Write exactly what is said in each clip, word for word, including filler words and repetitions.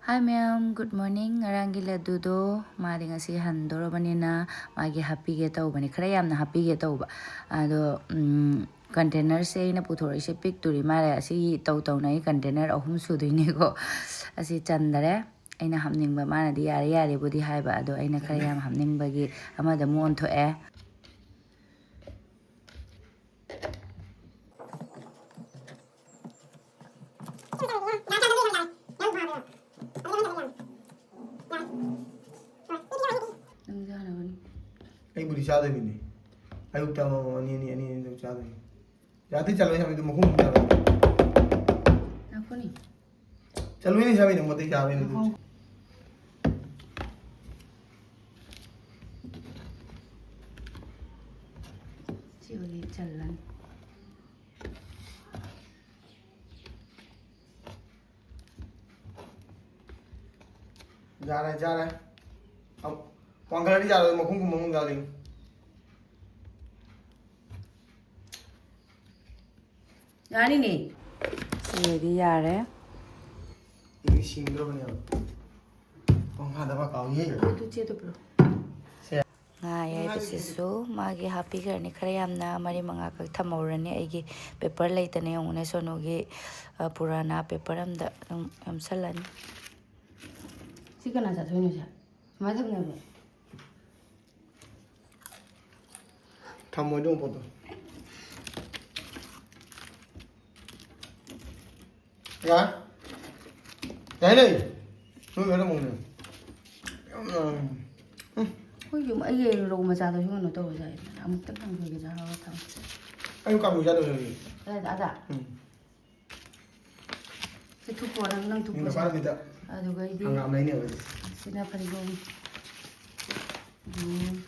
Hi ꯃꯌꯥꯝ, good morning. ꯉꯔꯥꯡꯒꯤ ꯂꯗꯨꯗꯣ ꯃꯥꯗꯤ ꯉꯁꯤ ꯍꯟꯗꯣꯔꯕꯅꯤꯅ ꯃꯥꯒꯤ ꯍꯥꯞꯄꯤꯒꯦ ꯇꯧꯕꯅꯤ, ꯈꯔ ꯌꯥꯝꯅ ꯍꯥꯞꯄꯤꯒꯦ ꯇꯧꯕ꯫ ꯑꯗꯣ, ꯎꯝ, containerꯁꯦ ꯑꯩꯅ ꯄꯨꯊꯣꯔꯛꯏꯁꯦ ꯄꯤꯛꯇꯣꯔꯤ ꯃꯥꯜꯂꯦ꯫ ꯑꯁꯤ ꯇꯧ ꯇꯧꯅ ꯑꯩ container ꯑꯍꯨꯝ ꯁꯨꯗꯣꯏꯅꯦꯀꯣ꯫ ꯑꯁꯤ ꯆꯟꯗꯔꯦ꯫ ꯑꯩꯅ ꯍꯥꯞꯅꯤꯡꯕ, ꯃꯥꯅꯗꯤ ꯌꯥꯔꯦ ꯌꯥꯔꯦꯕꯨꯗꯤ ꯍꯥꯏꯕ, ꯑꯗꯣ ꯑꯩꯅ ꯈꯔ ꯌꯥꯝ ꯍꯥꯞꯅꯤꯡꯕꯒꯤ ꯑꯃꯗ ꯑꯃꯨꯛ ꯑꯣꯟꯊꯣꯛꯑꯦ꯫ ꯅꯪ ꯆꯥꯅꯕꯅꯤ꯫ ꯑꯩꯕꯨꯗꯤ ꯆꯥꯗꯣꯏꯅꯤꯅꯦ꯫ ꯑꯌꯨꯛꯇ ꯑꯃꯃꯝ, ꯑꯅꯤ ꯑꯅꯤ, ꯑꯅꯤ ꯑꯅꯤ ꯇꯧ ꯆꯥꯗꯣꯏꯅꯤ꯫ ꯌꯥꯗꯤ ꯆꯠꯂꯣꯏ ꯍꯥꯏꯕꯗꯨ ꯃꯈꯨꯝ ꯆꯥꯕ꯫ ꯉꯥꯏꯈꯣꯅꯦ꯫ ꯆꯠꯂꯣꯏꯅꯦ ꯁꯥꯕꯤꯅ ꯃꯣꯇꯩ ꯆꯥꯕꯩꯅꯦ ꯑꯗꯨ꯫ ꯉꯥꯏꯈꯣ꯫ ꯁꯤ ꯑꯣꯏꯗꯤ ꯆꯜꯂꯅꯤ꯫ ꯌꯥꯔꯦ, ꯌꯥꯔꯦ꯫ ꯑꯝ, ꯋꯥꯡꯈꯠꯂꯗꯤ ꯌꯥꯔꯣꯏ, ꯃꯈꯨꯝ ꯈꯨꯝꯕ ꯑꯃꯨꯛ ꯌꯥꯗꯣꯏꯅꯤ꯫ ꯌꯥꯅꯤꯅꯦ꯫ ꯁꯤꯗꯤ ꯌꯥꯔꯦ꯫ ꯏꯗꯤ ꯁꯤꯡꯗ꯭ꯔꯕꯅꯦꯕ꯫ ꯄꯪꯍꯥꯗ ꯀꯥꯎꯏꯍꯦ꯫ ꯑꯗꯨ ꯆꯦꯗꯣ ꯄꯤꯔꯛꯑꯣ꯫ ꯁꯦ꯫ ꯉꯥ ꯑꯌꯥꯏꯕꯁꯤꯁꯨ ꯃꯥꯒꯤ ꯍꯥꯞꯄꯤꯈ꯭ꯔꯅꯤ꯫ ꯈꯔ ꯌꯥꯝꯅ ꯃꯔꯤ ꯃꯉꯥꯈꯛ ꯊꯝꯍꯧꯔꯅꯤ꯫ ꯑꯩꯒꯤ paper ꯂꯩꯇꯅ ꯌꯦꯡꯉꯨꯅꯦ, ꯁꯣꯅꯨꯒꯤ, ꯑ, ꯄꯨꯔꯥꯅꯥ paper ꯑꯝꯗ ꯑꯗꯨꯝ ꯌꯣꯝꯁꯜꯂꯅꯤ꯫ ꯁꯤ ꯀꯅꯥ ꯆꯥꯊꯣꯛꯏꯅꯣ ꯁꯦ? ꯁꯨꯃꯥꯏꯅ ꯊꯝꯅꯕ꯭ꯔꯣ? ꯊꯝꯃꯣꯏꯗꯣ ꯄꯣꯠꯇꯣ꯫ ꯌꯥꯏ꯫ ꯌꯥꯏꯅꯦ꯫ ꯅꯣꯏ ꯂꯣꯏꯅ ꯃꯨꯟꯅꯦ꯫ ꯌꯥꯝꯅ, ꯎꯝ꯫ ꯑꯩꯈꯣꯏ ꯌꯨꯝ, ꯑꯩꯒꯤ ꯔꯧ ꯃꯆꯥꯗꯨꯁꯨ ꯀꯩꯅꯣ ꯇꯧꯔ ꯆꯥꯏ꯫ ꯑꯃꯨꯛꯇ ꯐꯪꯈ꯭ꯔꯒꯦ ꯆꯥꯔꯒ ꯊꯝꯃꯣ꯫ ꯑꯩ ꯀꯥꯡꯁꯣꯏ ꯆꯥꯗꯧ ꯂꯩ꯫ ꯀꯗꯥꯏꯗ? ꯑꯗ? ꯎꯝ꯫ ꯁꯤ ꯊꯨꯞꯄꯣ ꯅꯪ, ꯅꯪ ꯊꯨꯞꯄꯣ ꯁꯦ꯫ ꯅꯨꯄꯥꯅ ꯃꯤꯗ ꯑꯗꯨꯒ ꯑꯩꯗꯤ ꯍꯪꯒꯥꯝ ꯂꯩꯅꯦꯕ ꯑꯩꯗꯤ꯫ ꯁꯤꯅ ꯐꯗꯤꯒꯣꯝ꯫ ꯎꯝ꯫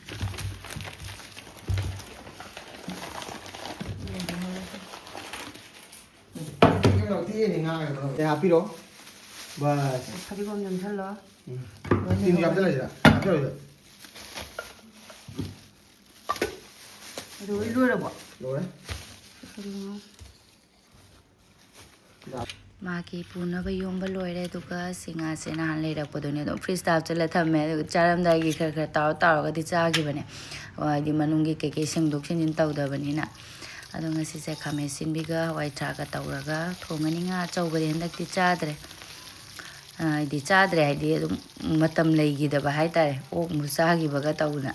ꯀꯩꯅꯣ ꯇꯦꯛꯑꯦꯅꯦ ꯉꯥꯒꯗꯣ꯫ ꯁꯦ ꯍꯥꯞꯄꯤꯔꯣ꯫ ꯕꯁ꯫ ꯐꯗꯤꯒꯣꯝ ꯅꯝꯁꯜꯂꯣ꯫ ꯎꯝ꯫ ꯂꯣꯏꯅ ꯇꯤꯟꯁꯨ ꯂꯣꯏꯔꯦ꯫ ꯍꯥꯞꯆꯜꯂꯁꯤꯔꯥ? ꯍꯥꯞꯆꯜꯂꯁꯤꯔꯥ? ꯑꯗꯨ ꯂꯣꯏꯔꯕꯣ? ꯂꯣꯏꯔꯦ꯫ ꯐꯗꯤꯒꯣꯝ꯫ ꯃꯥꯒꯤ ꯄꯨꯅꯕ ꯌꯣꯝꯕ ꯂꯣꯏꯔꯦ꯫ ꯑꯗꯨꯒ ꯁꯤ ꯉꯥꯁꯦ ꯅꯍꯥꯟ ꯂꯩꯔꯛꯄꯗꯨꯅꯦ, ꯑꯗꯨꯝ ꯐ꯭ꯔꯤꯖꯇ ꯍꯥꯞꯆꯤꯜꯂ ꯊꯝꯃꯦ꯫ ꯑꯗꯨꯒ ꯆꯥꯔꯝꯗꯥꯏꯒꯤ ꯈꯔ ꯈꯔ ꯇꯥꯎꯔ ꯇꯥꯎꯔꯒꯗꯤ ꯆꯥꯈꯤꯕꯅꯦ꯫ ꯍꯥꯏꯗꯤ ꯃꯅꯨꯡꯒꯤ ꯀꯩꯀꯩ ꯁꯦꯡꯗꯣꯛ ꯁꯦꯡꯖꯤꯟ ꯇꯧꯗꯕꯅꯤꯅ꯫ ꯑꯗꯣ ꯉꯁꯤꯁꯦ ꯈꯥꯃꯦꯟ ꯑꯁꯤꯟꯕꯤꯒ ꯍꯋꯥꯏ ꯊ꯭ꯔꯥꯛꯀ ꯇꯧꯔꯒ ꯊꯣꯡꯉꯅꯤ꯫ ꯉꯥ ꯑꯆꯧꯕꯗꯤ ꯍꯟꯗꯛꯇꯤ ꯆꯥꯗ꯭ꯔꯦ꯫ ꯍꯥꯏꯗꯤ ꯆꯥꯗ꯭ꯔꯦ ꯍꯥꯏꯗꯤ ꯑꯗꯨꯝ ꯃꯇꯝ ꯂꯩꯈꯤꯗꯕ ꯍꯥꯏꯇꯥꯔꯦ, ꯑꯣꯛ ꯃꯨꯛ ꯆꯥꯈꯤꯕꯒ ꯇꯧꯗꯅ꯫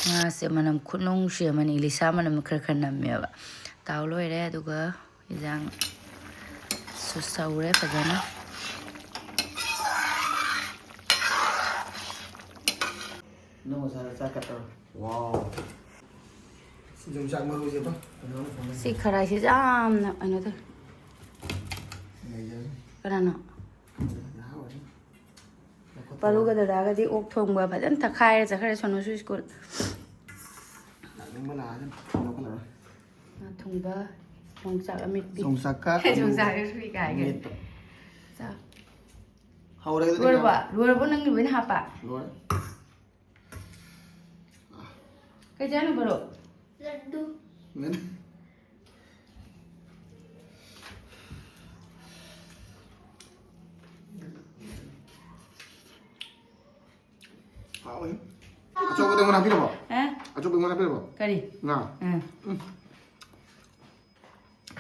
ꯉꯥꯁꯦ ꯃꯅꯝ ꯈꯨꯅꯨꯡꯁꯤ ꯑꯃꯅꯤ, ꯏꯂꯤꯁꯥ ꯃꯅꯝ ꯈꯔ ꯈꯔ ꯅꯝꯃꯦꯕ꯫ ꯇꯥꯎ ꯂꯣꯏꯔꯦ꯫ ꯑꯗꯨꯒ ꯏꯟꯖꯥꯡꯁꯨ ꯁꯧꯔꯦ ꯐꯖꯅ꯫ ꯅꯪ ꯉꯁꯥꯏ ꯆꯥꯛ ꯀꯠꯇꯧꯔꯣ꯫ ꯋꯥꯎ꯫ ꯁꯤ ꯌꯣꯡꯆꯥꯛ ꯃꯔꯨꯁꯦ ꯕ? ꯀꯩꯅꯣꯅ ꯊꯣꯡꯉꯦ꯫ ꯁꯤ ꯈꯔꯥꯏꯁꯤ ꯌꯥꯝꯅ ꯀꯩꯅꯣ ꯇꯧꯋꯦ꯫ ꯂꯩꯖꯔꯦ꯫ ꯀꯅꯥꯅꯣ? ꯌꯥꯍꯧꯔꯅꯤ꯫ ꯄꯥꯔꯨꯒ ꯗꯗꯥꯒꯗꯤ ꯑꯣꯛ ꯊꯣꯡꯕ ꯐꯖꯅ ꯇꯛꯈꯥꯏꯔ ꯆꯠꯈ꯭ꯔꯦ ꯁꯣꯅꯨꯁꯨ ꯁ꯭ꯀꯨꯜ꯫ ꯂꯥꯛꯅꯤꯡꯕ ꯂꯥꯛꯑꯁꯅꯨ, ꯂꯧꯈꯠꯂꯔꯣꯏ꯫ ꯉꯥ ꯊꯣꯡꯕ, ꯌꯣꯡꯆꯥꯛ ꯑꯃꯦꯠꯄꯤ꯫ ꯌꯣꯡꯆꯥꯛꯀ ꯌꯣꯡꯆꯥꯛ ꯑꯃꯦꯠꯄꯤ ꯀꯥꯏꯒꯦ꯫ ꯑꯃꯦꯠꯄ꯫ ꯆꯥ꯫ ꯍꯧꯔꯒꯦ ꯑꯗꯨꯗꯤ ꯂꯣꯏꯔꯕꯣ? ꯉꯥ꯫ ꯂꯣꯏꯔꯕꯣ ꯅꯪꯒꯤ ꯂꯣꯏꯅ ꯍꯥꯞꯄ? ꯂꯣꯏꯔꯦ꯫ ꯀꯩ ꯆꯥꯅꯣ ꯕꯔꯣ? ꯂꯗꯨ꯫ ꯂꯗꯨ꯫ ꯍꯥꯎꯋꯦ꯫ ꯑꯆꯧꯕꯗ ꯑꯩꯉꯣꯟꯗ ꯍꯥꯞꯄꯤꯔꯕꯣ? ꯑꯦ? ꯑꯆꯧꯕ ꯑꯩꯉꯣꯟꯗ ꯍꯥꯞꯄꯤꯔꯕꯣ? ꯀꯔꯤ? ꯉꯥ꯫ ꯑ꯫ ꯎꯝ꯫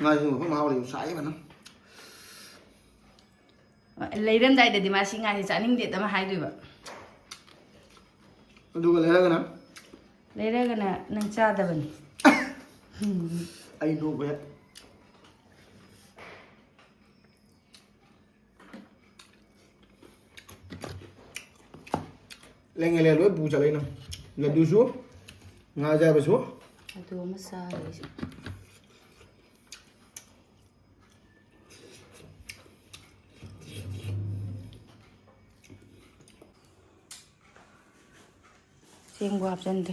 ꯉꯥꯁꯤ ꯃꯐꯝ ꯃꯍꯥꯎ ꯂꯩꯕ ꯆꯥꯏ ꯐꯖꯅ꯫ ꯂꯩꯔꯝꯗꯥꯏꯗꯗꯤ ꯃꯥ ꯁꯤ ꯉꯥꯁꯤ ꯆꯥꯅꯤꯡꯗꯦ ꯑꯗꯨꯝ ꯍꯥꯏꯗꯣꯏꯕ꯫ ꯑꯗꯨꯒ ꯂꯩꯔꯒꯅ? ꯂꯩꯔꯒꯅ ꯅꯪ ꯆꯥꯗꯕꯅꯤ꯫ ꯑꯩ ꯅꯣꯛꯄ ꯌꯥꯏ꯫ ꯂꯩꯉꯩ ꯂꯩ ꯂꯣꯏ ꯄꯨ ꯆꯠꯂꯛꯏꯅ꯫ ꯂꯗꯨꯁꯨ, ꯉꯥ ꯑꯌꯥꯏꯕꯁꯨ꯫ ꯑꯗꯨ ꯑꯃ ꯆꯥꯔꯦ ꯑꯩꯁꯨ꯫ ꯆꯦꯡꯕꯨ ꯍꯥꯞꯆꯤꯟꯗꯦ꯫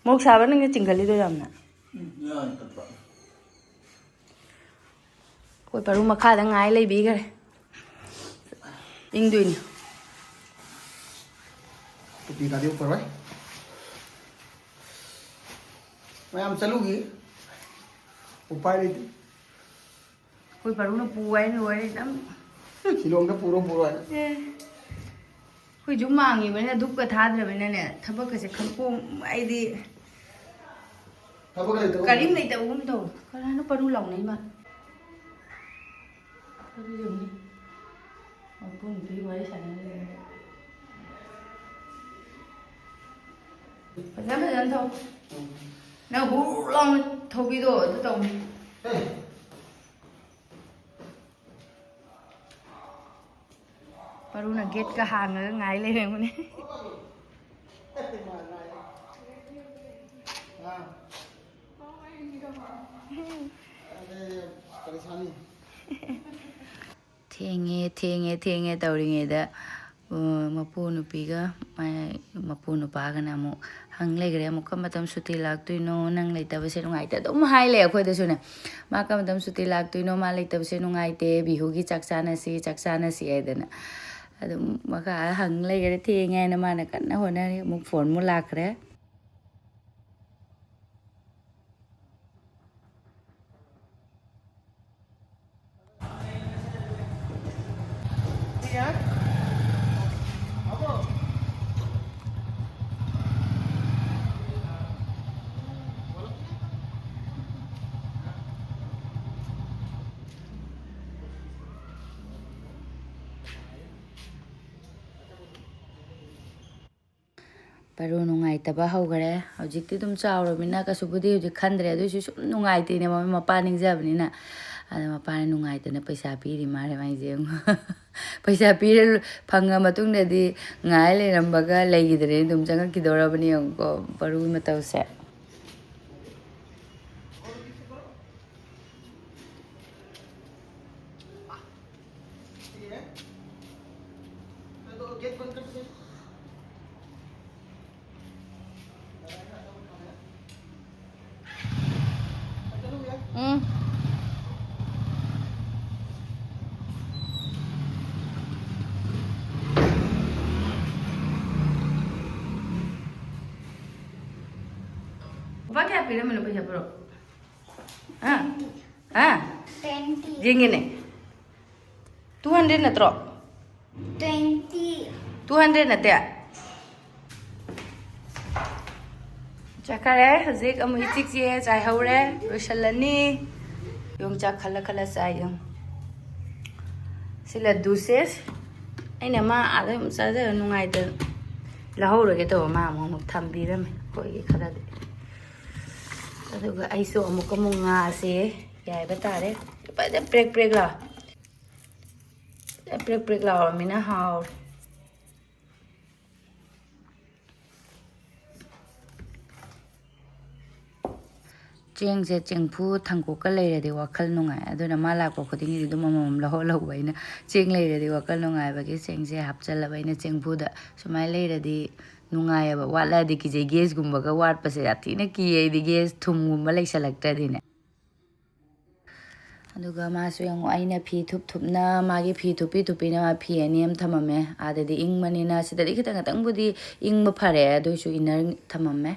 ꯃꯣꯔꯣꯛ ꯁꯥꯕ ꯅꯪꯅ ꯆꯤꯡꯈꯠꯂꯤꯗꯣ ꯌꯥꯝꯅ꯫ ꯎꯝ, ꯌꯥꯅꯤ ꯀꯠꯄ꯫ ꯑꯩꯈꯣꯏ ꯄꯔꯨ ꯃꯈꯥꯗ ꯉꯥꯏ ꯂꯩꯕꯤꯈꯔꯦ꯫ ꯏꯪꯗꯣꯏꯅꯤ꯫ ꯇꯨꯄꯤ ꯀꯥꯗꯤ ꯎꯞꯄꯔꯣꯏ꯫ ꯃꯌꯥꯝ ꯆꯠꯂꯨꯈꯤ꯫ ꯎꯄꯥꯏ ꯂꯩꯇꯦ꯫ ꯑꯩꯈꯣꯏ ꯄꯔꯨꯅ ꯄꯨ ꯍꯥꯏꯅ ꯂꯣꯏꯔꯦ ꯑꯗꯨꯝ꯫ ꯁꯤꯂꯣꯡꯗ ꯄꯨꯔꯣ, ꯄꯨꯔꯣ ꯍꯥꯏꯅ꯫ ꯑꯦ꯫ ꯑꯩꯈꯣꯏꯁꯨ ꯃꯥꯡꯉꯤꯕꯅꯤꯅ ꯙꯨꯞꯀ ꯊꯥꯗ꯭ꯔꯕꯅꯤꯅꯅꯦ, ꯊꯕꯛꯀꯁꯦ ꯈꯪꯄꯣꯡ, ꯑꯩꯗꯤ ꯊꯕꯛ ꯂꯩꯇꯕ ꯀꯔꯤꯝ ꯂꯩꯇꯕꯒꯨꯝ ꯇꯧ꯫ ꯀꯅꯥꯅꯣ ꯄꯔꯨ ꯂꯥꯎꯅꯩ ꯃꯥ? ꯑꯗꯨ ꯌꯦꯡꯉꯨꯅꯦ꯫ ꯃꯄꯨ ꯅꯨꯄꯤ ꯋꯥꯔꯤ ꯁꯥꯟꯅꯔꯤ꯫ ꯐꯖ ꯐꯖꯅ ꯊꯧ꯫ ꯅꯪ ꯍꯨ ꯂꯥꯎꯅ ꯊꯧꯕꯤꯗꯣ ꯑꯗꯨ ꯇꯧꯅꯤ꯫ ꯄꯔꯨꯅ ꯒꯦꯠꯀ ꯍꯥꯡꯉꯒ ꯉꯥꯏ ꯂꯩꯔꯝꯒꯅꯤ꯫ ꯊꯦꯡꯉꯦ, ꯊꯦꯡꯉꯦ, ꯊꯦꯡꯉꯦ ꯇꯧꯔꯤꯉꯩꯗ, ꯑ, ꯃꯄꯨ ꯅꯨꯄꯤꯒ ꯃꯥꯏ ꯃꯄꯨ ꯅꯨꯄꯥꯒꯅ ꯑꯃꯨꯛ ꯍꯪ ꯂꯩꯈ꯭ꯔꯦ, "ꯑꯃꯨꯛ ꯀꯔꯝꯕ ꯃꯇꯝ ꯁꯨꯇꯤ ꯂꯥꯛꯇꯣꯏꯅꯣ? ꯅꯪ ꯂꯩꯇꯕꯁꯦ ꯅꯨꯡꯉꯥꯏꯇꯦ", ꯑꯗꯨꯝ ꯍꯥꯏ ꯂꯩ ꯑꯩꯈꯣꯏꯗꯁꯨꯅꯦ꯫ "ꯃꯥ ꯀꯔꯝꯕ ꯃꯇꯝ ꯁꯨꯇꯤ ꯂꯥꯛꯇꯣꯏꯅꯣ? ꯃꯥ ꯂꯩꯇꯕꯁꯦ ꯅꯨꯡꯉꯥꯏꯇꯦ, ꯕꯤꯍꯨꯒꯤ ꯆꯥꯛ ꯆꯥꯅꯁꯤ, ꯆꯥꯛ ꯆꯥꯅꯁꯤ" ꯍꯥꯏꯗꯅ꯫ ꯑꯗꯨꯝ ꯃꯈꯥ ꯍꯪ ꯂꯩꯈꯔꯦ, ꯊꯦꯡꯉꯦ ꯍꯥꯏꯅ ꯃꯥꯅ ꯀꯟꯅ ꯍꯣꯠꯅꯔꯤ꯫ ꯑꯃꯨꯛ ꯐꯣꯟ ꯑꯃꯨꯛ ꯂꯥꯛꯈ꯭ꯔꯦ꯫ ꯄꯔꯨ ꯅꯨꯡꯉꯥꯏꯇꯕ ꯍꯧꯈꯔꯦ꯫ ꯍꯧꯖꯤꯛꯇꯤ ꯑꯗꯨꯝ ꯆꯥꯎꯔꯕꯅꯤꯅ ꯀꯩꯁꯨꯕꯨꯗꯤ ꯍꯧꯖꯤꯛ ꯈꯟꯗ꯭ꯔꯦ, ꯑꯗꯨꯑꯣꯏꯁꯨ ꯁꯨꯝ ꯅꯨꯡꯉꯥꯏꯇꯦꯅꯦ, ꯃꯃꯥ ꯃꯄꯥ ꯅꯤꯡꯖꯕꯅꯤꯅ꯫ ꯑꯗ ꯃꯄꯥꯅ ꯅꯨꯡꯉꯥꯏꯇꯅ ꯄꯩꯁꯥ ꯄꯤꯔꯤ ꯃꯥꯜꯂꯦ ꯃꯥꯏꯁꯦ ꯌꯦꯡꯉꯨ꯫ ꯄꯩꯁꯥ ꯄꯤꯔ ꯐꯪꯉ ꯃꯇꯨꯡꯗꯗꯤ ꯉꯥꯏ ꯂꯩꯔꯝꯕꯒ ꯂꯩꯈꯤꯗ꯭ꯔꯦ, ꯑꯗꯨꯝ ꯆꯪꯉꯛꯈꯤꯗꯧꯔꯕꯅꯤ ꯌꯦꯡꯉꯨꯀꯣ ꯄꯔꯨꯒꯤ ꯃꯇꯧꯁꯦ꯫ ꯎꯝ꯫ ꯄꯤꯔꯝꯃꯤꯅꯣ ꯄꯩꯁꯥ ꯄꯤꯔꯛꯑꯣ꯫ ꯍꯥ? ꯍꯥ? ꯇ꯭ꯋꯦꯟꯇꯤ꯫ ꯌꯦꯡꯒꯦꯅꯦ꯫ ꯇꯨ ꯍꯟꯗ꯭ꯔꯦꯠ ꯅꯠꯇ꯭ꯔꯣ? ꯇ꯭ꯋꯦꯟꯇꯤ꯫ ꯇꯨ ꯍꯟꯗ꯭ꯔꯦꯠ ꯅꯠꯇꯦ? ꯆꯠꯈꯔꯦ꯫ ꯍꯧꯖꯤꯛ ꯑꯃꯨꯛ ꯏꯆꯤꯛ ꯆꯤꯛꯑꯦ, ꯆꯥꯏꯍꯧꯔꯦ, ꯂꯣꯏꯁꯜꯂꯅꯤ꯫ ꯌꯣꯡꯆꯥꯛ ꯈꯜꯂ ꯈꯜꯂ ꯆꯥꯏ ꯌꯦꯡꯉꯨ꯫ ꯁꯤ ꯂꯗꯨꯁꯦ ꯑꯩꯅ ꯃꯥ ꯑꯥꯗ ꯑꯃꯨꯛ ꯆꯥꯖꯔ ꯅꯨꯡꯉꯥꯏꯇꯅ ꯂꯧꯍꯧꯔꯒꯦ ꯇꯧꯕ, ꯃꯥ ꯑꯃꯨꯛ ꯑꯃꯨꯛ ꯊꯝꯕꯤꯔꯝꯃꯦ ꯑꯩꯈꯣꯏꯒꯤ ꯈꯔꯗꯤ꯫ ꯑꯗꯨꯒ ꯑꯩꯁꯨ ꯑꯃꯨꯛ ꯑꯃꯨꯛ ꯉꯥꯁꯦ ꯌꯥꯏꯕ ꯇꯥꯔꯦ꯫ ꯐꯖꯅ ꯄ꯭ꯔꯦꯛ ꯄ꯭ꯔꯦꯛ ꯂꯥꯎ꯫ ꯄ꯭ꯔꯦꯛ ꯄ꯭ꯔꯦꯛ ꯂꯥꯎꯔꯃꯤꯅ ꯍꯥꯎꯔꯦ꯫ ꯆꯦꯡꯁꯦ ꯆꯦꯡꯐꯨ ꯊꯥꯡꯀꯣꯛꯀ ꯂꯩꯔꯗꯤ ꯋꯥꯈꯜ ꯅꯨꯡꯉꯥꯏ꯫ ꯑꯗꯨꯅ ꯃꯥ ꯂꯥꯛꯄ ꯈꯨꯗꯤꯡꯒꯤꯗꯤ ꯑꯗꯨꯝ ꯑꯃꯃꯝ ꯂꯧꯍꯧ ꯂꯧꯕ ꯑꯩꯅ꯫ ꯆꯦꯡ ꯂꯩꯔꯗꯤ ꯋꯥꯈꯜ ꯅꯨꯡꯉꯥꯏꯕꯒꯤ ꯆꯦꯡꯁꯦ ꯍꯥꯞꯆꯜꯂꯕ ꯑꯩꯅ ꯆꯦꯡꯐꯨꯗ꯫ ꯁꯨꯃꯥꯏꯅ ꯂꯩꯔꯗꯤ ꯅꯨꯡꯉꯥꯏꯌꯦꯕ꯫ ꯋꯥꯠꯂꯛꯑꯗꯤ ꯀꯤꯖꯩ꯫ ꯒꯦꯁꯀꯨꯝꯕꯒ ꯋꯥꯠꯄꯁꯦ ꯌꯥꯝ ꯊꯤꯅ ꯀꯤꯌꯦ ꯑꯩꯗꯤ, ꯒꯦꯁ ꯊꯨꯝꯒꯨꯝꯕ ꯂꯩꯁꯜꯂꯛꯇ꯭ꯔꯗꯤꯅꯦ꯫ ꯑꯗꯨꯒ ꯃꯥꯁꯨ ꯌꯦꯡꯉꯣ, ꯑꯩꯅ ꯐꯤ ꯊꯨꯞ ꯊꯨꯞꯅ ꯃꯥꯒꯤ ꯐꯤ ꯊꯨꯞꯄꯤ ꯊꯨꯞꯄꯤꯅ ꯃꯥ ꯐꯤ ꯑꯅꯤ ꯑꯃ ꯊꯝꯃꯝꯃꯦ꯫ ꯑꯥꯗꯗꯤ ꯏꯪꯕꯅꯤꯅ ꯁꯤꯗꯗꯤ ꯈꯤꯇꯪ ꯈꯤꯇꯪꯕꯨꯗꯤ ꯏꯪꯕ ꯐꯔꯦ, ꯑꯗꯨ ꯑꯣꯏꯁꯨ ꯏꯟꯅꯔ ꯊꯝꯃꯝꯃꯦ꯫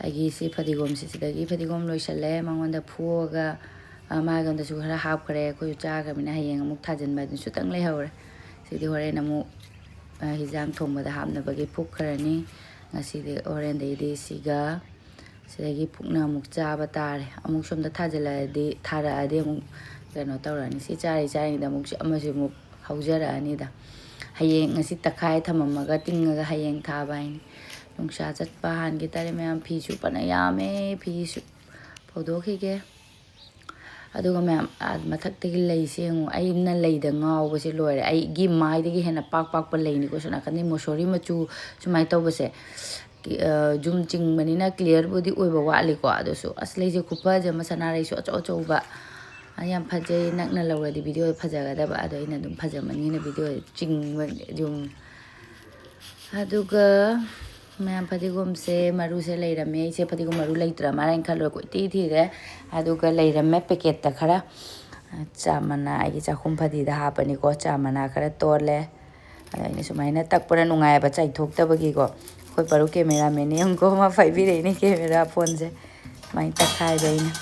ꯑꯩꯒꯤ ꯁꯤ ꯐꯗꯤꯒꯣꯝꯁꯦ, ꯁꯤꯗꯒꯤ ꯐꯗꯤꯒꯣꯝ ꯂꯣꯏꯁꯜꯂꯦ꯫ ꯃꯉꯣꯟꯗ ꯐꯨꯑꯒ, ꯑ, ꯃꯥꯉꯣꯟꯗꯁꯨ ꯈꯔ ꯍꯥꯞꯈ꯭ꯔꯦ꯫ ꯑꯩꯈꯣꯏꯁꯨ ꯆꯥꯈ꯭ꯔꯕꯅꯤꯅ ꯍꯌꯦꯡ ꯑꯃꯨꯛ ꯊꯥꯖꯤꯟꯕ ꯑꯗꯨꯁꯨ ꯈꯤꯇꯪ ꯂꯩꯍꯧꯔꯦ꯫ ꯁꯤꯗꯤ ꯍꯣꯔꯦꯟ ꯑꯃꯨꯛ, ꯑ, ꯍꯤꯟꯖꯥꯡ ꯊꯣꯡꯕꯗ ꯍꯥꯞꯅꯕꯒꯤ ꯐꯨꯛꯈ꯭ꯔꯅꯤ꯫ ꯉꯁꯤꯗꯤ, ꯍꯣꯔꯦꯟꯗꯩꯗꯤ ꯁꯤꯒ ꯁꯤꯗꯒꯤ ꯄꯨꯛꯅ ꯑꯃꯨꯛ ꯆꯥꯕ ꯇꯥꯔꯦ꯫ ꯑꯃꯨꯛ ꯁꯣꯝꯗ ꯊꯥꯖꯤꯜꯂꯛꯑꯗꯤ, ꯊꯥꯔꯛꯑꯗꯤ ꯑꯃꯨꯛ ꯀꯩꯅꯣ ꯇꯧꯔꯛꯑꯅꯤ꯫ ꯁꯤ ꯆꯥꯔꯤ ꯆꯥꯔꯤꯉꯩꯗ ꯑꯃꯨꯛꯁꯨ ꯑꯃꯁꯨ ꯑꯃꯨꯛ ꯍꯧꯖꯔꯛꯑꯅꯤꯗ꯫ ꯍꯌꯦꯡ ꯉꯁꯤ ꯇꯛꯈꯥꯏ ꯊꯝꯃꯝꯃꯒ ꯇꯤꯡꯉꯒ ꯍꯌꯦꯡ ꯊꯥꯕ ꯍꯥꯏꯅꯤ꯫ ꯅꯨꯡꯁꯥ ꯆꯠꯄ ꯍꯥꯟꯒꯦ ꯇꯥꯔꯦ ꯃꯌꯥꯝ꯫ ꯐꯤꯁꯨ ꯐꯅ ꯌꯥꯝꯃꯦ, ꯐꯤꯁꯨ ꯐꯧꯗꯣꯛꯈꯤꯒꯦ꯫ ꯑꯗꯨꯒ ꯃꯌꯥꯝ, ꯑꯥ, ꯃꯊꯛꯇꯒꯤ ꯂꯩꯁꯦ ꯌꯦꯡꯉꯨ꯫ ꯑꯩꯅ ꯂꯩꯗ ꯉꯥꯎꯕꯁꯦ ꯂꯣꯏꯔꯦ꯫ ꯑꯩꯒꯤ ꯃꯥꯏꯗꯒꯤ ꯍꯦꯟꯅ ꯄꯥꯛ ꯄꯥꯛꯄ ꯂꯩꯅꯤꯀꯣ꯫ ꯁꯣꯝ ꯅꯥꯀꯟꯗꯤ ꯃꯣꯁꯣꯔꯤ ꯃꯆꯨ ꯁꯨꯃꯥꯏꯅ ꯇꯧꯕꯁꯦ꯫ ꯀꯤ-, ꯑ, ꯖꯨꯝ ꯆꯤꯡꯕꯅꯤꯅ clearꯕꯨꯗꯤ ꯑꯣꯏꯕ ꯋꯥꯠꯂꯤꯀꯣ꯫ ꯑꯗꯨꯁꯨ ꯑꯁ, ꯂꯩꯁꯦ ꯈꯨꯐꯖ ꯑꯃ, ꯁꯅꯥꯔꯩꯁꯨ ꯑꯆꯧ ꯑꯆꯧꯕ꯫ ꯑ, ꯌꯥꯝ ꯐꯖꯩ꯫ ꯅꯛꯅ ꯂꯧꯔꯗꯤ videoꯗ ꯐꯖꯒꯗꯕ꯫ ꯑꯗꯣ ꯑꯩꯅ ꯑꯗꯨꯝ ꯐꯖꯃꯟꯒꯤꯅ videoꯗ ꯆꯤꯡꯕ ꯖꯨꯝ꯫ ꯑꯗꯨꯒ ꯃꯌꯥꯝ ꯐꯗꯤꯒꯣꯝꯁꯦ ꯃꯔꯨꯁꯦ ꯂꯩꯔꯝꯃꯦ꯫ ꯑꯩꯁꯦ ꯐꯗꯤꯒꯣꯝ ꯃꯔꯨ ꯂꯩꯇ꯭ꯔ ꯃꯥꯜꯂꯦꯅ ꯈꯜꯂꯨꯔꯦ꯫ ꯀꯣꯏꯊꯤ ꯊꯤꯔꯦ꯫ ꯑꯗꯨꯒ ꯂꯩꯔꯝꯃꯦ packetꯇ ꯈꯔ꯫ ꯆꯥ ꯃꯅꯥ, ꯑꯩꯒꯤ ꯆꯥꯛꯈꯨꯝ ꯐꯗꯤꯗ ꯍꯥꯞꯄꯅꯤꯀꯣ꯫ ꯆꯥ ꯃꯅꯥ ꯈꯔ ꯇꯣꯠꯂꯦ꯫ ꯑꯗ ꯑꯩꯅ ꯁꯨꯃꯥꯏꯅ ꯇꯛꯄꯅ ꯅꯨꯡꯉꯥꯏꯌꯦꯕ, ꯆꯥꯏꯊꯣꯛꯇꯕꯒꯤꯀꯣ꯫ ꯑꯩꯈꯣꯏ ꯄꯥꯔꯨ cameramanꯅꯦ ꯌꯦꯡꯉꯨꯀꯣ, ꯃꯥ ꯄꯥꯏꯕꯤꯔꯛꯏꯅꯦ camera phoneꯁꯦ꯫ ꯁꯨꯃꯥꯏꯅ ꯇꯛꯈꯥꯏꯕ ꯑꯩꯅ꯫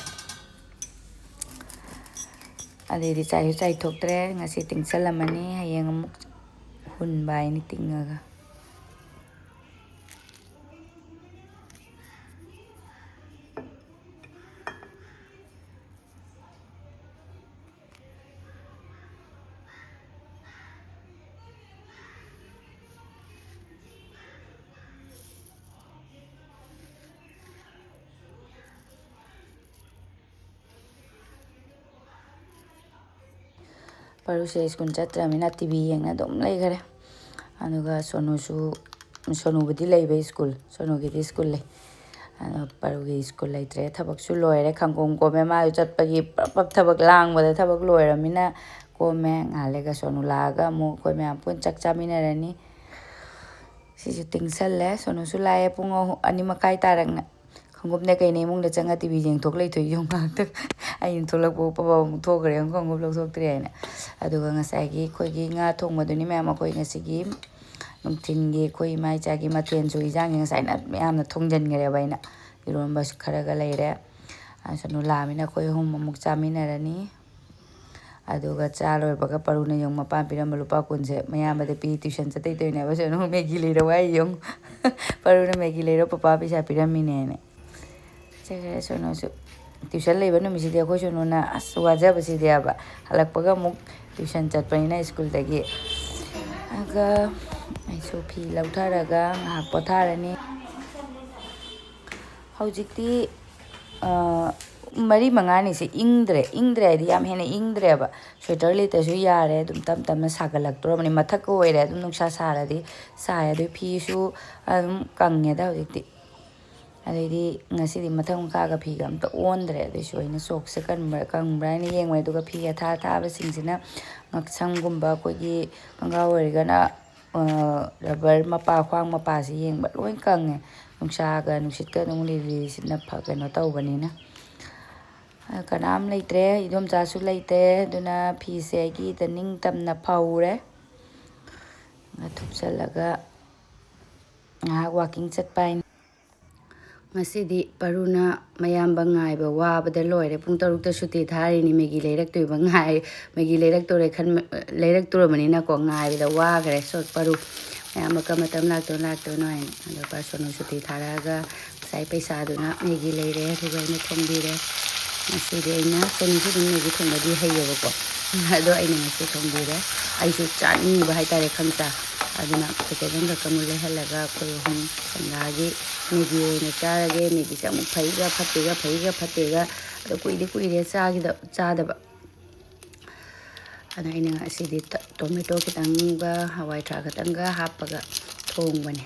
ꯑꯗꯩꯗꯤ ꯆꯥꯏꯁꯨ ꯆꯥꯏꯊꯣꯛꯇ꯭ꯔꯦ꯫ ꯉꯁꯤ ꯇꯤꯡꯁꯜꯂꯝꯃꯅꯤ, ꯍꯌꯦꯡ ꯑꯃꯨꯛ ꯍꯨꯟꯕ ꯍꯥꯏꯅꯤ ꯇꯤꯡꯉꯒ꯫ ꯄꯔꯨꯁꯦ ꯁ꯭ꯀꯨꯜ ꯆꯠꯇ꯭ꯔꯕꯅꯤꯅ ꯇꯤ ꯚꯤ ꯌꯦꯡꯅ ꯑꯗꯨꯝ ꯂꯩꯈꯔꯦ꯫ ꯑꯗꯨꯒ ꯁꯣꯅꯨꯁꯨ, ꯁꯣꯅꯨꯕꯨꯗꯤ ꯂꯩꯕ ꯁ꯭ꯀꯨꯜ, ꯁꯣꯅꯨꯒꯤꯗꯤ ꯁ꯭ꯀꯨꯜ ꯂꯩ꯫ ꯑꯗꯣ ꯄꯔꯨꯒꯤ ꯁ꯭ꯀꯨꯜ ꯂꯩꯇ꯭ꯔꯦ, ꯊꯕꯛꯁꯨ ꯂꯣꯏꯔꯦ, ꯈꯪꯀꯣꯝ ꯀꯣꯝꯃꯦ꯫ ꯃꯥꯁꯨ ꯆꯠꯄꯒꯤ ꯄ꯭ꯔꯞ ꯄ꯭ꯔꯞ ꯊꯕꯛ ꯂꯥꯡꯕꯗ ꯊꯕꯛ ꯂꯣꯏꯔꯕꯅꯤꯅ ꯀꯣꯝꯃꯦ꯫ ꯉꯥꯏꯍꯥꯛ ꯂꯩꯒ ꯁꯣꯅꯨ ꯂꯥꯛꯑꯒ ꯑꯃꯨꯛ ꯑꯩꯈꯣꯏ ꯃꯌꯥꯝ ꯄꯨꯟꯅ ꯆꯥꯛ ꯆꯥꯃꯤꯟꯅꯔꯅꯤ꯫ ꯁꯤꯁꯨ ꯇꯤꯡꯁꯜꯂꯦ꯫ ꯁꯣꯅꯨꯁꯨ ꯂꯥꯛꯑꯦ ꯄꯨꯡ ꯑꯍꯨꯝ, ꯑꯅꯤ ꯃꯈꯥꯏ ꯇꯥꯔꯛꯅ꯫ ꯈꯣꯡꯎꯞꯅꯦ ꯀꯩꯅꯦ ꯏꯃꯨꯡꯗ ꯆꯪꯉ ꯇꯤ ꯚꯤ ꯌꯦꯡꯊꯣꯛ ꯂꯩꯊꯣꯛꯏ ꯌꯦꯡꯉꯨ ꯉꯥꯏꯍꯥꯛꯇꯪ꯫ ꯑꯩꯅ ꯊꯣꯛꯂꯛꯄ ꯄꯕ ꯑꯃꯨꯛ ꯊꯣꯛꯈ꯭ꯔꯦ, ꯈꯣꯡꯎꯞ ꯂꯧꯊꯣꯛꯇ꯭ꯔꯦ ꯍꯥꯏꯅ꯫ ꯑꯗꯨꯒ ꯉꯁꯥꯏꯒꯤ ꯑꯩꯈꯣꯏꯒꯤ ꯉꯥ ꯊꯣꯡꯕꯗꯨꯅꯤ ꯃꯌꯥꯝ ꯑꯩꯈꯣꯏ ꯉꯁꯤꯒꯤ ꯅꯨꯡꯊꯤꯟꯒꯤ ꯑꯩꯈꯣꯏ ꯏꯃꯥ ꯏꯆꯥꯒꯤ ꯃꯊꯦꯜꯁꯨ ꯏꯟꯖꯥꯡꯁꯦ ꯉꯁꯥꯏꯅ ꯃꯌꯥꯝꯅ ꯊꯣꯡꯖꯤꯟꯈ꯭ꯔꯦꯕ ꯑꯩꯅ꯫ ꯏꯔꯣꯟꯕꯁꯨ ꯈꯔꯒ ꯂꯩꯔꯦ꯫ ꯑꯁ, ꯁꯣꯅꯨ ꯂꯥꯛꯑꯃꯤꯅ ꯑꯩꯈꯣꯏ ꯑꯍꯨꯝ ꯑꯃꯨꯛ ꯆꯥꯃꯤꯟꯅꯔꯅꯤ꯫ ꯑꯗꯨꯒ ꯆꯥ ꯂꯣꯏꯕꯒ ꯄꯔꯨꯅ ꯌꯦꯡꯉꯨ ꯃꯄꯥꯅ ꯄꯤꯔꯝꯕ ꯂꯨꯄꯥ ꯀꯨꯟꯁꯦ ꯃꯌꯥꯝꯕꯗ ꯄꯤ, ꯇ꯭ꯌꯨꯁꯟ ꯆꯠꯇꯣꯏ ꯇꯧꯔꯤꯅꯦꯕ꯫ ꯁꯣꯅꯨ ꯃꯦꯒꯤ ꯂꯩꯔꯛꯑꯣ ꯍꯥꯏ ꯌꯦꯡꯉꯨ꯫ ꯄꯔꯨꯅ ꯃꯦꯒꯤ ꯂꯩꯔꯣ ꯄꯄꯥ ꯄꯩꯁꯥ ꯄꯤꯔꯝꯃꯤꯅꯦꯅ꯫ ꯆꯠꯈ꯭ꯔꯦ ꯁꯣꯅꯨꯁꯨ꯫ ꯇ꯭ꯌꯨꯁꯟ ꯂꯩꯕ ꯅꯨꯃꯤꯠꯁꯤꯗꯤ ꯑꯩꯈꯣꯏ ꯁꯣꯅꯨꯅ ꯑꯁ ꯋꯥꯖꯕꯁꯤꯗꯤꯕ꯫ ꯍꯜꯂꯛꯄꯒ ꯑꯃꯨꯛ ꯇ꯭ꯌꯨꯁꯟ ꯆꯠꯄꯅꯤꯅ ꯁ꯭ꯀꯨꯜꯗꯒꯤ꯫ ꯑꯗꯨꯒ ꯑꯩꯁꯨ ꯐꯤ ꯂꯧꯊꯔꯒ ꯉꯥꯏꯍꯥꯛ ꯄꯣꯊꯥꯔꯅꯤ꯫ ꯍꯧꯖꯤꯛꯇꯤ, ꯑ, ꯃꯔꯤ ꯃꯉꯥꯅꯤꯁꯦ ꯏꯪꯗ꯭ꯔꯦ꯫ ꯏꯪꯗ꯭ꯔꯦ ꯍꯥꯏꯗꯤ ꯌꯥꯝ ꯍꯦꯟꯅ ꯏꯪꯗ꯭ꯔꯦꯕ꯫ ꯁ꯭ꯋꯦꯇꯔ ꯂꯤꯠꯇ꯭ꯔꯁꯨ ꯌꯥꯔꯦ꯫ ꯑꯗꯨꯝ ꯇꯞ ꯇꯞꯅ ꯁꯥꯒꯠꯂꯛꯇꯣꯔꯕꯅꯤ꯫ ꯃꯊꯛꯀ ꯑꯣꯏꯔꯦ ꯑꯗꯨꯝ ꯅꯨꯡꯁꯥ ꯁꯥꯔꯗꯤ ꯁꯥꯏ꯫ ꯑꯗꯨ ꯐꯤꯁꯨ ꯑꯗꯨꯝ ꯀꯪꯉꯦꯗ ꯍꯧꯖꯤꯛꯇꯤ꯫ ꯑꯗꯩꯗꯤ ꯉꯁꯤꯗꯤ ꯃꯊꯛ ꯃꯈꯥꯒ ꯐꯤꯒ ꯑꯝꯇ ꯑꯣꯟꯗ꯭ꯔꯦ꯫ ꯑꯗꯨꯏꯁꯨ ꯑꯩꯅ ꯁꯣꯛꯁꯦ ꯀꯟꯕ꯭ꯔꯥ, ꯀꯪꯕ꯭ꯔꯥ ꯍꯥꯏꯅ ꯌꯦꯡꯕꯅꯦ꯫ ꯑꯗꯨꯒ ꯐꯤ ꯑꯊꯥ ꯑꯊꯥꯕꯁꯤꯡꯁꯤꯅ ꯉꯛꯁꯝꯒꯨꯝꯕ, ꯑꯩꯈꯣꯏꯒꯤ ꯈꯣꯡꯒ꯭ꯔꯥꯎ ꯑꯣꯏꯔꯒꯅ, ꯑ, ꯔꯕꯔ ꯃꯄꯥ, ꯈ꯭ꯋꯥꯡ ꯃꯄꯥꯁꯤ ꯌꯦꯡꯕ ꯂꯣꯏ ꯀꯪꯉꯦ꯫ ꯅꯨꯡꯁꯥꯒ ꯅꯨꯡꯁꯤꯠꯀ ꯑꯗꯨꯝ ꯂꯤꯔꯤ ꯂꯤꯔꯤ ꯁꯤꯠꯅ ꯐ-, ꯀꯩꯅꯣ ꯇꯧꯕꯅꯤꯅ꯫ ꯑ, ꯀꯅꯥꯝ ꯂꯩꯇ꯭ꯔꯦ, ꯏꯗꯣꯝꯆꯥꯁꯨ ꯂꯩꯇꯦ꯫ ꯑꯗꯨꯅ ꯐꯤꯁꯦ ꯑꯩꯒꯤ ꯏꯇ ꯅꯤꯡꯇꯝꯅ ꯐꯧꯔꯦ꯫ ꯊꯨꯞꯆꯜꯂꯒ ꯉꯥꯏꯍꯥꯛ ꯋꯥꯀꯤꯡ ꯆꯠꯄ ꯍꯥꯏꯅ꯫ ꯉꯁꯤꯗꯤ ꯄꯔꯨꯅ ꯃꯌꯥꯝꯕ ꯉꯥꯏꯕ ꯋꯥꯕꯗ ꯂꯣꯏꯔꯦ꯫ ꯄꯨꯡ ꯇꯔꯨꯛꯇ ꯁꯨꯇꯤ ꯊꯥꯔꯤꯅꯤ, ꯃꯦꯒꯤ ꯂꯩꯔꯛꯇꯣꯏꯕ ꯉꯥꯏ, ꯃꯦꯒꯤ ꯂꯩꯔꯛꯇꯣꯔꯦ ꯈꯟ-, ꯂꯩꯔꯛꯇꯣꯔꯕꯅꯤꯅꯀꯣ, ꯉꯥꯏꯕꯗ ꯋꯥꯈ꯭ꯔꯦ꯫ ꯁꯣ ꯄꯔꯨ, ꯃꯌꯥꯝꯕ ꯀꯔꯝꯕ ꯃꯇꯝ ꯂꯥꯛꯇꯣꯏꯅꯣ, ꯂꯥꯛꯇꯣꯏꯅꯣ ꯍꯥꯏꯅ꯫ ꯑꯗꯣ ꯄꯔꯁꯣꯅ ꯁꯨꯇꯤ ꯊꯥꯔꯛꯑꯒ ꯉꯁꯥꯏ ꯄꯩꯁꯥꯗꯨꯅ ꯃꯦꯒꯤ ꯂꯩꯔꯦ, ꯑꯗꯨꯒ ꯑꯩꯅ ꯊꯣꯡꯕꯤꯔꯦ꯫ ꯉꯁꯤꯗꯤ ꯑꯩꯅ, ꯁꯣꯅꯤꯁꯨ ꯑꯗꯨꯝ ꯃꯦꯒꯤ ꯊꯣꯡꯕꯗꯤ ꯍꯩꯌꯦꯕꯀꯣ, ꯑꯗꯣ ꯑꯩꯅ ꯉꯁꯤ ꯊꯣꯡꯕꯤꯔꯦ꯫ ꯑꯩꯁꯨ ꯆꯥꯅꯤꯡꯉꯤꯕ ꯍꯥꯏꯇꯥꯔꯦ, ꯈꯪꯆꯥ꯫ ꯑꯗꯨꯅ ꯄꯦꯀꯦꯠ ꯑꯃꯈꯛ ꯑꯃꯨꯛ ꯂꯩꯍꯜꯂꯒ ꯑꯩꯈꯣꯏ ꯑꯍꯨꯝ ꯁꯟꯗꯥꯒꯤ ꯃꯦꯒꯤ ꯑꯣꯏꯅ ꯆꯥꯔꯒꯦ꯫ ꯃꯦꯒꯤꯁꯦ ꯑꯃꯨꯛ ꯐꯩꯒ ꯐꯠꯇꯦꯒ, ꯐꯩꯒ ꯐꯠꯇꯦꯒ, ꯑꯗꯣ ꯀꯨꯏꯗꯤ ꯀꯨꯏꯔꯦ ꯆꯥꯒꯤꯗ-, ꯆꯥꯗꯕ꯫ ꯑꯗ ꯑꯩꯅ ꯉꯁꯤꯗꯤ ꯇ-, ꯇꯣꯃꯦꯇꯣ ꯈꯤꯇꯪꯒ ꯍꯋꯥꯏ ꯊ꯭ꯔꯥꯛ ꯈꯤꯇꯪꯒ ꯍꯥꯞꯄꯒ ꯊꯣꯡꯕꯅꯦ꯫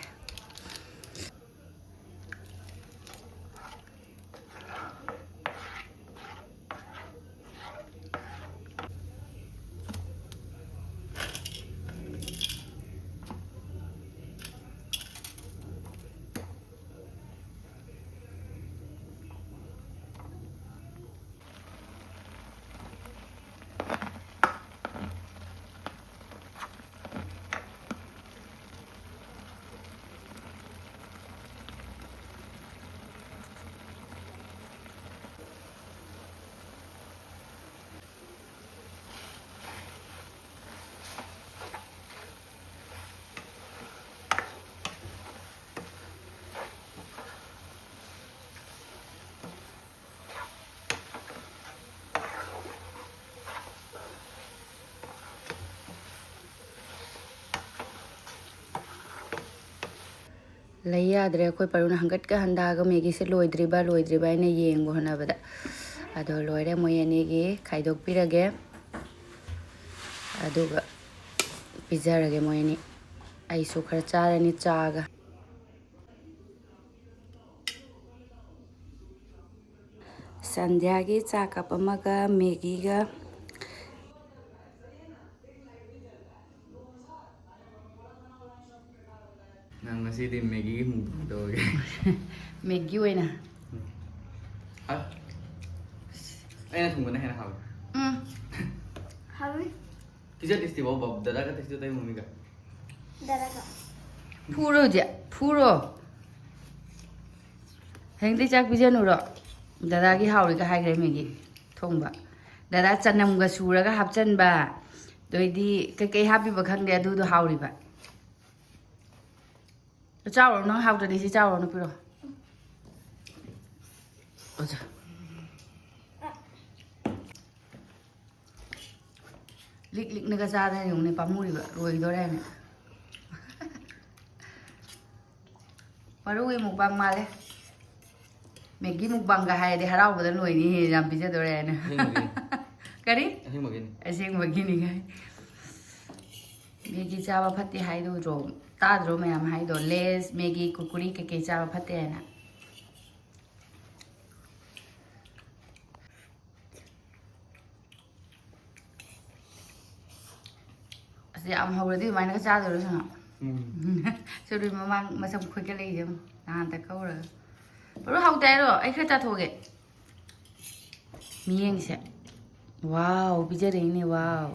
ꯂꯩ ꯌꯥꯗ꯭ꯔꯦ꯫ ꯑꯩꯈꯣꯏ ꯄꯔꯨꯅ ꯍꯪꯒꯠꯀ ꯍꯟꯗꯥꯒ ꯃꯦꯒꯤꯁꯦ ꯂꯣꯏꯗ꯭ꯔꯤꯕ, ꯂꯣꯏꯗ꯭ꯔꯤꯕ ꯍꯥꯏꯅ ꯌꯦꯡꯕ ꯍꯣꯠꯅꯕꯗ꯫ ꯑꯗꯣ ꯂꯣꯏꯔꯦ꯫ ꯃꯣꯏ ꯑꯅꯤꯒꯤ ꯈꯥꯏꯗꯣꯛꯄꯤꯔꯒꯦ꯫ ꯑꯗꯨꯒ ꯄꯤꯖꯔꯒꯦ ꯃꯣꯏ ꯑꯅꯤ꯫ ꯑꯩꯁꯨ ꯈꯔ ꯆꯥꯔꯅꯤ ꯆꯥꯒ꯫ ꯁꯟꯙ꯭ꯌꯥꯒꯤ ꯆꯥ ꯀꯞ ꯑꯃꯒ ꯃꯦꯒꯤꯒ꯫ ꯅꯪ ꯉꯁꯤꯗꯤ ꯃꯦꯒꯤꯒꯤ ꯃꯨꯛꯕꯥꯡ ꯇꯧꯔꯒꯦ꯫ ꯃꯦꯒꯤ ꯑꯣꯏꯅ꯫ ꯍꯥ? ꯑꯩꯅ ꯊꯣꯡꯕꯅ ꯍꯦꯟꯅ ꯍꯥꯎꯋꯦ꯫ ꯎꯝ꯫ ꯍꯥꯎꯋꯤ꯫ ꯄꯤꯖ ꯇꯦꯁꯇꯤ ꯐꯥꯎ ꯕꯕ-, ꯗꯗꯥꯒ ꯇꯦꯁꯇꯤ ꯇꯧ ꯃꯃꯤꯒ꯫ ꯗꯗꯥꯒ꯫ ꯐꯨꯔꯣ ꯍꯧꯖꯤꯛ, ꯐꯨꯔꯣ꯫ ꯍꯌꯦꯡꯗꯩ ꯆꯥꯛ ꯄꯤꯖꯅꯨꯔꯣ? ꯗꯗꯥꯒꯤ ꯍꯥꯎꯔꯤꯒ ꯍꯥꯏꯈ꯭ꯔꯦ ꯃꯦꯒꯤ ꯊꯣꯡꯕ꯫ ꯗꯗꯥ ꯆꯅꯝꯒ ꯁꯨꯔꯒ ꯍꯥꯞꯆꯟꯕ, ꯑꯗꯩꯗꯤ ꯀꯩꯀꯩ ꯍꯥꯞꯄꯤꯕ ꯈꯪꯗꯦ, ꯑꯗꯨꯗꯣ ꯍꯥꯎꯔꯤꯕ꯫ ꯆꯥꯎꯔꯣ, ꯅꯪ ꯍꯥꯎꯇ꯭ꯔꯗꯤ ꯁꯤ ꯆꯥꯎꯔꯣ, ꯅꯨꯄꯤꯔꯣ꯫ ꯑꯣꯖꯥ꯫ ꯂꯤꯛ ꯂꯤꯛꯅꯒ ꯆꯥꯗꯅ ꯌꯦꯡꯉꯨꯅꯦ, ꯄꯥꯝꯃꯨꯔꯤꯕ ꯂꯣꯏꯗꯣꯔꯦ ꯍꯥꯏꯅ꯫ ꯃꯔꯨꯒꯤ ꯃꯨꯛꯕꯥꯡ ꯃꯥꯜꯂꯦ꯫ ꯃꯦꯒꯤ ꯃꯨꯛꯕꯥꯡꯒ ꯍꯥꯏꯔꯗꯤ ꯍꯔꯥꯎꯕꯗ ꯂꯣꯏꯅꯤ, ꯌꯥꯝ ꯄꯤꯖꯗꯣꯔꯦ ꯍꯥꯏꯅ꯫ ꯑꯁꯦꯡꯕꯒꯤ꯫ ꯀꯔꯤ? ꯑꯁꯦꯡꯕꯒꯤꯅꯤ꯫ ꯑꯁꯦꯡꯕꯒꯤꯅꯤ ꯀꯥꯏ꯫ ꯃꯦꯒꯤ ꯆꯥꯕ ꯐꯠꯇꯦ ꯍꯥꯏꯗꯣ ꯎꯗ꯭ꯔꯣ? ꯇꯥꯗ꯭ꯔꯣ ꯃꯌꯥꯝ ꯍꯥꯏꯗꯣ? ꯂꯦꯁ, ꯃꯦꯒꯤ, ꯀꯨꯀꯨꯔꯤ ꯀꯩꯀꯩ ꯆꯥꯕ ꯐꯠꯇꯦ ꯍꯥꯏꯅ꯫ ꯑꯁ, ꯌꯥꯝ ꯍꯧꯔꯗꯤ ꯑꯗꯨꯃꯥꯏꯅꯒ ꯆꯥꯗꯣꯏꯔꯣ ꯁꯅꯥ? ꯎꯝ꯫ ꯁꯣꯔꯤ ꯃꯃꯥꯡ ꯃꯁꯝ ꯈꯣꯏꯒꯠꯂꯛꯏꯁꯦ ꯌꯦꯡꯉꯨ, ꯅꯍꯥꯟ ꯇꯛꯍꯧꯔꯒ꯫ ꯃꯔꯨ ꯍꯥꯎꯇꯦ ꯍꯥꯏꯔꯣ? ꯑꯩ ꯈꯔ ꯆꯥꯊꯣꯛꯑꯒꯦ꯫ ꯃꯤꯌꯦꯡꯁꯦ꯫ ꯋꯥꯎ, ꯄꯤꯖꯔꯛꯏꯅꯦ, ꯋꯥꯎ꯫